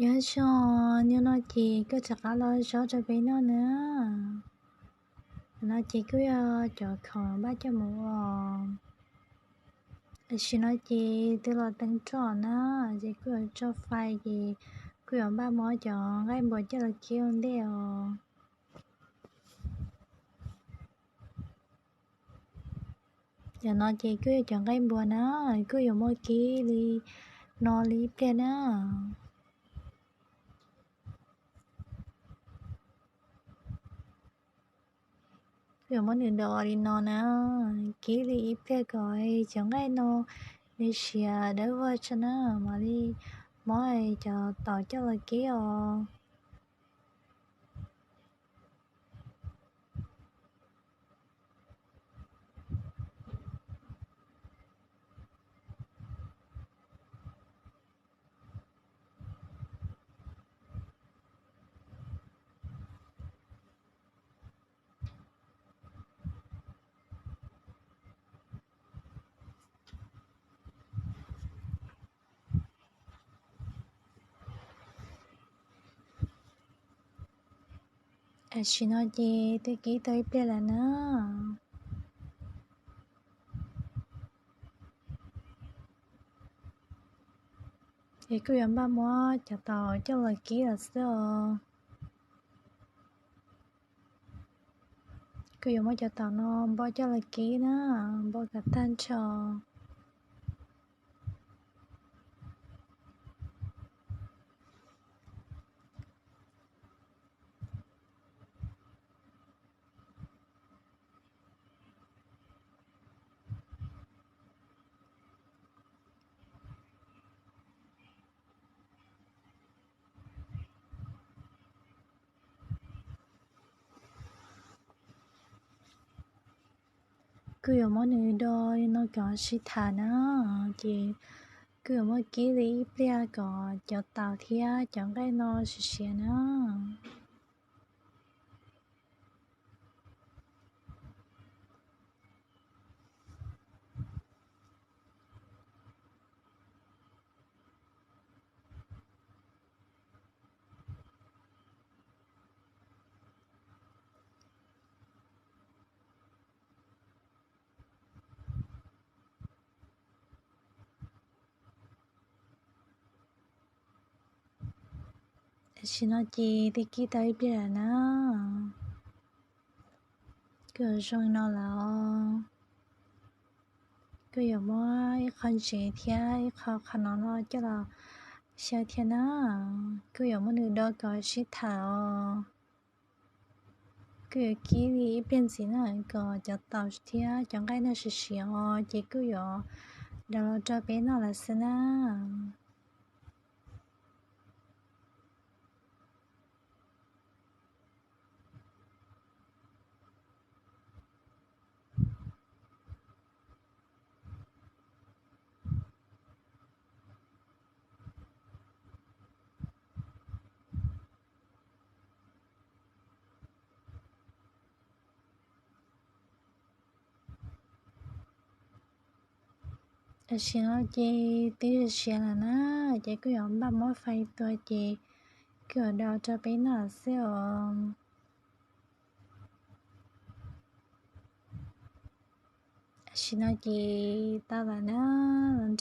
Nyob zoo, hnub no ces kuj rov qab los zaub rau peb noj na. No ces kuj yog cov khoom npaj coj mus ua. Tam sim no ces twb los teeb roj na, ces kuj yuav tso fais ces kuj yuav npaj muab cov nqaij npua coj los kib ua ntej os. Cov no ces kuj yog cov nqaij npua na, kuj yuav muab kib li no li ib pliag na. Kuj yuav muab nws do li no na, kib li ib pliag kom cov nqaij no nws siav dawb vog tso na, mam li muab cov taum coj los kib os. Tam sim no ces twb kib tau ib pliag lawm na. Es kuj yuav npaj muab cov taum coj los kib lawm xwb os. Kuj yuav muab cov taum no npo coj los kib na, npo kom tag nrho. Kuj yuav muab nws do li no kom sib tham na, ces kuj yuav muab kib li ib pliag kom cov taum thiab cov nqaij no siav siav na. Tam sim no ces twb kib tau ib pliag lawm na. Kuj yuav zoo no lawm os. Kuj yuav muab ib qho ntsev thiab ib qho qhov no no coj los xyaw thiab na. Kuj yuav muab nws do kom sib tham os. Kuj yuav kib li ib pliag ntxiv na kom cov taum thiab cov nqaij no siav siav os, ces kuj yuav daus los rau peb noj lawm xwb na. Tam sim no ces twb siav lawm na, ces kuj yuav npaj muab fais tua ces kuj yuav daus rau peb noj xwb os. Tam sim no ces tau lawm na, los nrog